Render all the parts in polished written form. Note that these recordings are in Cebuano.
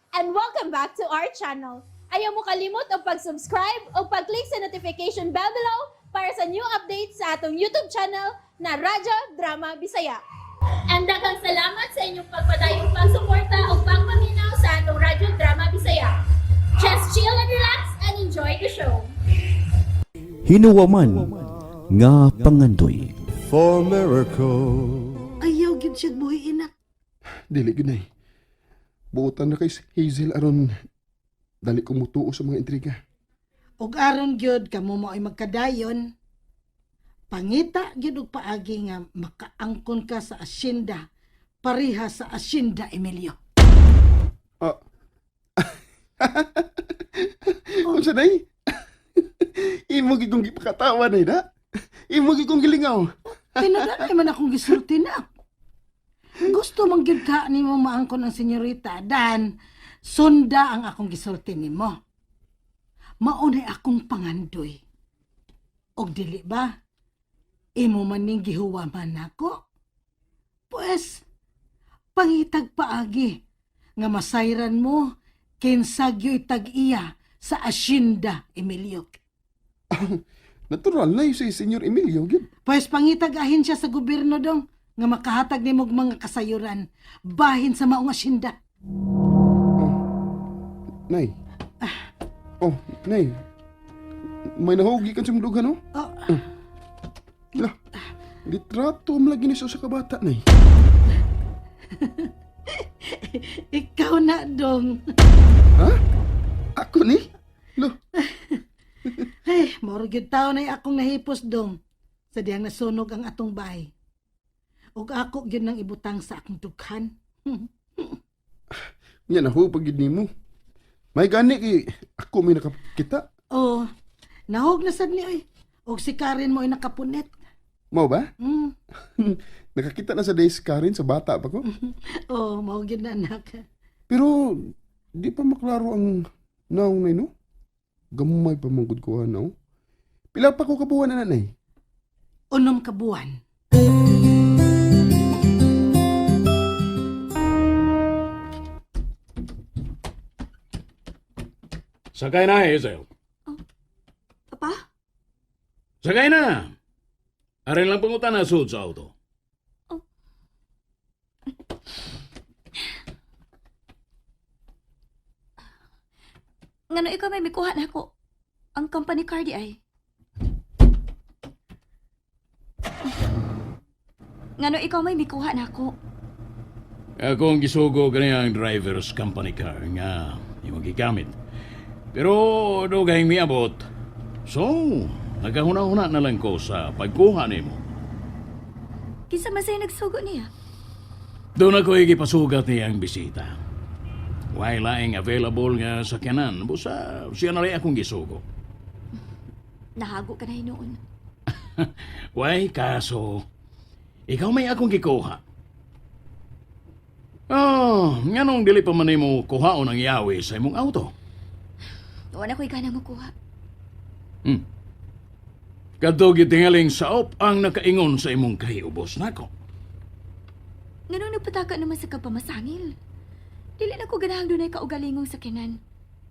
And welcome back to our channel. Ayaw mo kalimot og pag-subscribe o pag-click sa notification bell below para sa new updates sa atong YouTube channel na Radyo Drama Bisaya. And daghang salamat sa inyong pagpadayong pagsuporta o pagpaminaw sa atong Radyo Drama Bisaya. Just chill and relax and enjoy the show. Hinuwaman nga pangandoy. For miracle. Ayaw gyud siya buhi, inak. Dili gyud, Nay. Buotan na kay Hazel aron dali ko mutuo sa mga intriga. Ug aron gyud kamo mao'y magkadayon. Pangita gyud og paagi nga makaangkon ka sa asyenda pareha sa Asyenda Emilio. Ah. Unsa, Nay? Imo gyud kong gipakatawa, Nay, na? Imo gyud kong gilingaw. Tinuod man akong gisulti na. Gusto man gyud ka nimo maangkon ang senyorita dan sunda ang akong gisulti nimo. Mao nay akong pangandoy. Og dili ba? Imo man ning gihuwaman nako. Pues, pangitag paagi nga masayran mo kinsa gyo'y tag-iya sa Asyenda Emilio. Natural na si Senyor Emilio gyud. Pues pangitag ahensya sa gobyerno dong nga makahatag nimo og mga kasayuran bahin sa maong asyenda. Nay. Oh, Nay. May nahugi kan sa imong dughan, no? Oh, La. Litrato mo lagi ni sa usa ka bata, Nay. Ikaw na dong. Ha? Ako ni? Lo, Hey, moro gyud taon ay akong nahipos dong sa diyang nasunog ang atong bahay. Ug ako gyud nang ibutang sa akong dughan. Yan ako pag nimo. May gani kay ako may nakakita. Oh, nahog na sad ni oy. Ug si Karen mo ay nakapunit. Mao ba? Mm. Nakakita na sa days Karen sa bata pa ko. Oh, mao gyud na, anak. Pero di pa maklaro ang naong na, no? Gamay pa mong gud ko ano. Pila pa ko kabuwan na, Nanay? 6 ka buwan. Sakay na, Hazel. Papa? Sakay na! Arin lang pangutan na sud sa auto. Ngano ikaw may mikuha na ako? Ang company car di ay. Ngano ikaw may mikuha na ako? Ako ang gisugo kaniya ang driver's company car nga imong gigamit. Pero dugay miabot. So, nagahuna-huna na lang ko sa pagkuha nimo. Kinsa man sa'yo nagsugo niya? Doon ako gipasugat niya ang bisita. Way laing available nga sakyanan, busa siya na rin akong gisugo. Nahago ka na hinuon. Way kaso, ikaw may akong gikuha. Oh, nganong dili pa man nimo kuhaon ang yawi sa imong auto? Wala ko'y gana mo kuha. Kadto gitingaling saop ang nakaingon sa imong kahiubos nako. Nganong nagpataka naman sa kapamasangil? Dili na ko ganahang dunay kaugalingong sakyanan.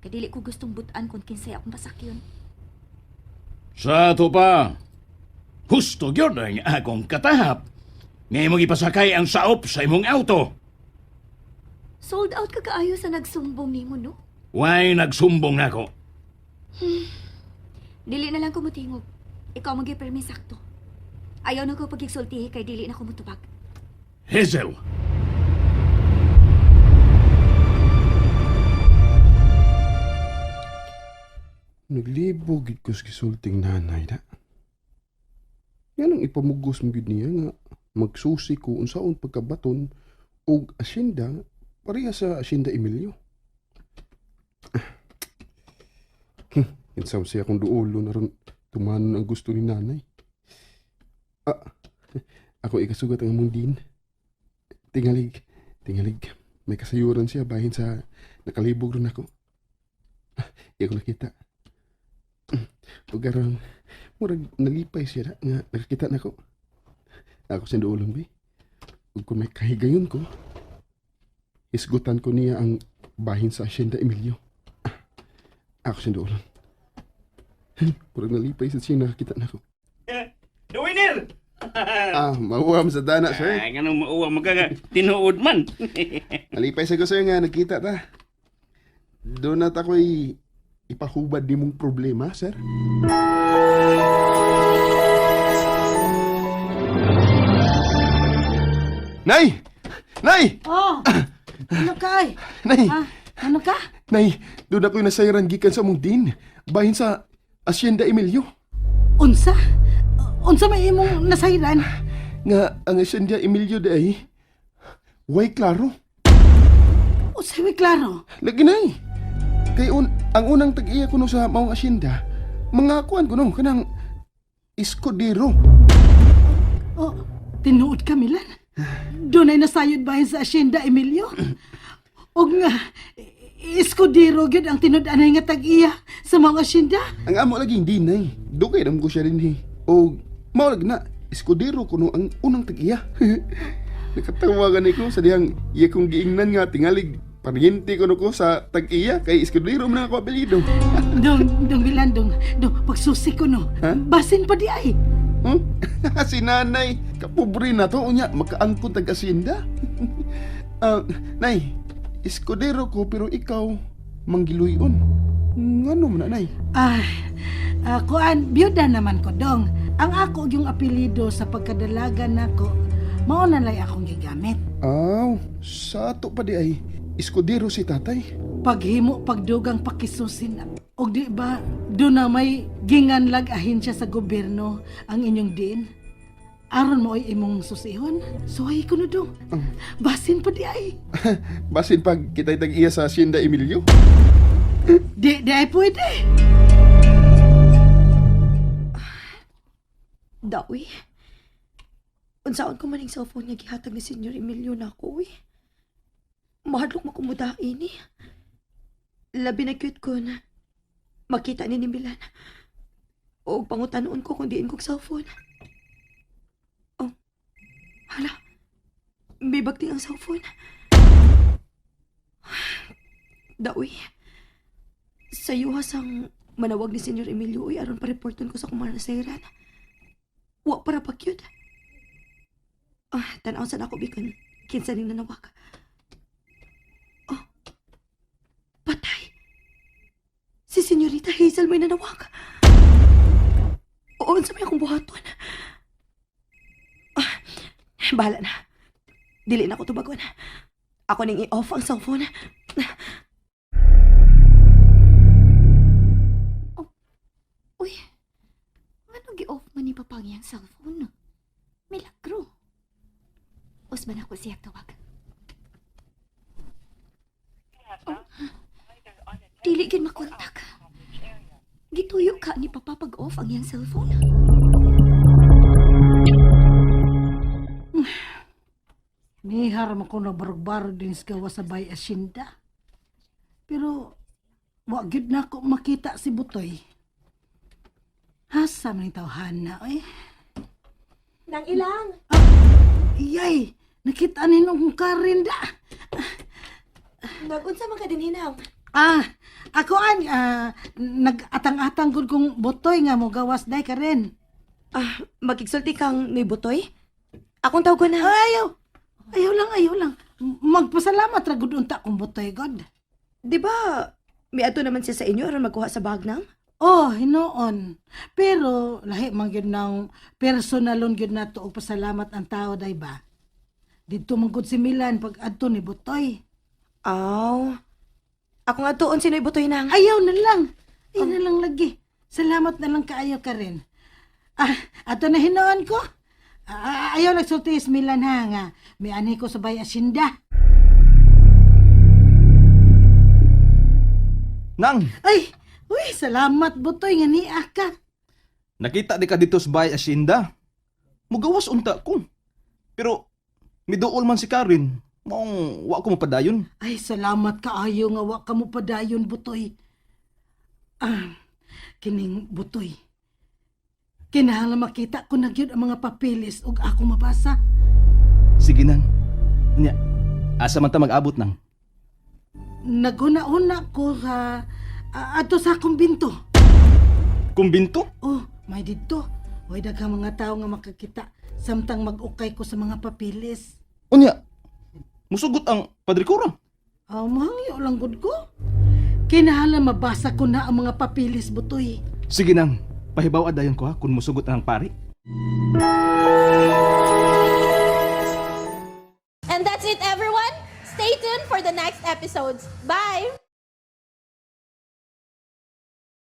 Kadili ko gustong butan kung kinsay akong pasakyon. Sa ato pa, husto gyud ang akong katahap. Nga imong ipasakay ang saop sa imong auto. Sold out ka kaayo sa nagsumbong nimo, no? Way nagsumbong nako. Dili na lang ko mutingog. Ikaw ang permi sakto. Ayaw na ko pagigsultihi kay dili na ko mutubag. Hazel! Naglibog gid ko sa gisulting nanay na. Nganong ipamugos mo gid niya nga magsusi ko unsaon pagkabaton og asyenda pareha sa Asyenda Emilio. Kinsa siya akong duolo na ron tumanon ang gusto ni nanay. Ah, ako ikasugat ang among din. Tingalig, tingalig. May kasayuran siya bahin sa nakalibog ron ako. Ah, iya ko nakita. Pagkarang, murag nalipay siya na, nga nakakita na ko. Ako sa duolon, bi. Ug kung may kahigayon ko, isgutan ko niya ang Bahin sa Hacienda Emilio. Ako siyang doon. Purag nalipay sa siya nakakita na ako. The winner! Mauwam sa dana, sir. Ay, ganun mauwa magkaga. Tinuod man. Nalipay sa ko, sir, nga nagkita ta. Doon na ako'y ipahubad ni mong problema, sir. Nay! Nay! Oh, ano ka ay? Nay! Ha? Ano ka? Nay, doon ako'y nasayran gikan sa mong din. Bahin sa Hacienda Emilio. Unsa? Unsa may imong nasayran? Nga, ang Hacienda Emilio di ay, way klaro. Unsa may klaro? Lagi nay. Kay ang unang tag-iya kuno sa maong asyenda, mga kuan kuno kanang iskodero. Oh, tinuod ka, Milan. Doon ay nasayod bahin sa Hacienda, Emilio. Og nga, iskudero gyud ang tinud-anay nga tag-iya sa mga asyenda. Ang amo lagi hindi nay. Dugay nam ko siya rin eh. O mao lagi na iskodero kuno ang unang tag-iya. Nakatawa gani ko sa dihang iya kong giingnan nga tingalig paryente kuno ko sa tag-iya kay iskodero man ang ako apelyido. Dong, dong Milan, dong, dong, pagsusi ko no. Ha? Basin pa di ay. Hmm? Si nanay, kapobre na to unya makaangkon tag asyenda. Nay, iskodero ko pero ikaw manggiluyon. Ngano man na, nay? Ah, kuan, biyuda naman ko dong. Ang ako yung apelyido sa pagkadalaga nako, mao na lay akong gigamit. Aw, sa ato pa di ay iskodero si tatay. Paghimo pagdugang pakisusin og di ba do na may ginganlag ahensya sa gobyerno ang inyong din aron mo ay imong susihon suhay ko na dong basin pa di ay Basin pag kita'y tag-iya sa Hacienda Emilio. di di ay pwede. Dawi. Unsaon ko man ang cellphone nga gihatag ni Senyor Emilio na ako, uy. Mahadlok makumudain ni. Labi na cute ko na makita ni Milan. O pangutanoon ko kung diin kong cellphone. Oh, hala. May bagting ang cellphone. Dawi. Sa sang manawag ni Senyor Emilio, uy, aron pa-reporton ko sa kumarasairan. Wa para pa cute. Tanaw sa nako bikon. Kinsa ning nanawag. Oh. Patay. Si Senyorita Hazel may nanawag. Oo, unsa may akong buhaton. Bahala na. Dili na ko tubagon. Ako ning i-off ang cellphone. Oh. Uy, ano gi-off man ni Papang iyang cellphone? Milagro. Usman ako siya tawag. Oh, dili gid makontak. Gituyo ka ni Papa pag-off ang iyang cellphone. Nihar man ko nagbarog-barog din sa gawa sa bay asyenda. Pero wa gyud na ako makita si Butoy. Hasa man yung tawhana oy. Nang ilang. Iyay, nakita ni nung karinda. Nagunsa man ka din hinang. Ako an nag-atang-atang gud kong butoy nga mo gawas day ka rin. Magigsulti kang may butoy? Akong tawag na. Ayaw. Ayaw lang, ayaw lang. Magpasalamat ra gud unta kong butoy god. Di ba, may ato naman siya sa inyo aron magkuha sa bag nang? Oh, hinoon. Pero lahi man gyud nang personalon gyud nato og pasalamat ang tao day ba. Didto man gud si Milan pag adto ni Butoy. Aw. Ako nga tuon sino'y butoy nang. Ayaw na lang. Ayaw na lang lagi. Salamat na lang kaayo ka rin. Ato na hinoon ko. Ayaw nagsulti is Milan ha nga. May anhi ko sa bay asyenda. Nang, Ay, uy, salamat Butoy nga niya ka. nakita di ka dito sa bahay asyenda. Mugawas unta ko. Pero, miduol man si Karin. Maong wa ko mapadayon. Ay, salamat kaayo nga wa ka mo padayon Butoy. Kining Butoy. Kinahanglan makita ko na gyud ang mga papeles ug ako mabasa. Sige nang. Nya, asa man ta mag-abot nang. Naghuna-huna ko sa adto sa kumbinto. Kumbinto? Oh, may didto. Way daghang mga tao nga makakita samtang mag-ukay ko sa mga papilis. Unya, musugot ang Padre Cura. Ah, mahangyo lang gud ko. Kinahanglan mabasa ko na ang mga papilis, Butoy. Sige nang, pahibaw dayon ko ha kung musugot ang pari. And that's it, everyone. Stay tuned for the next episodes. Bye!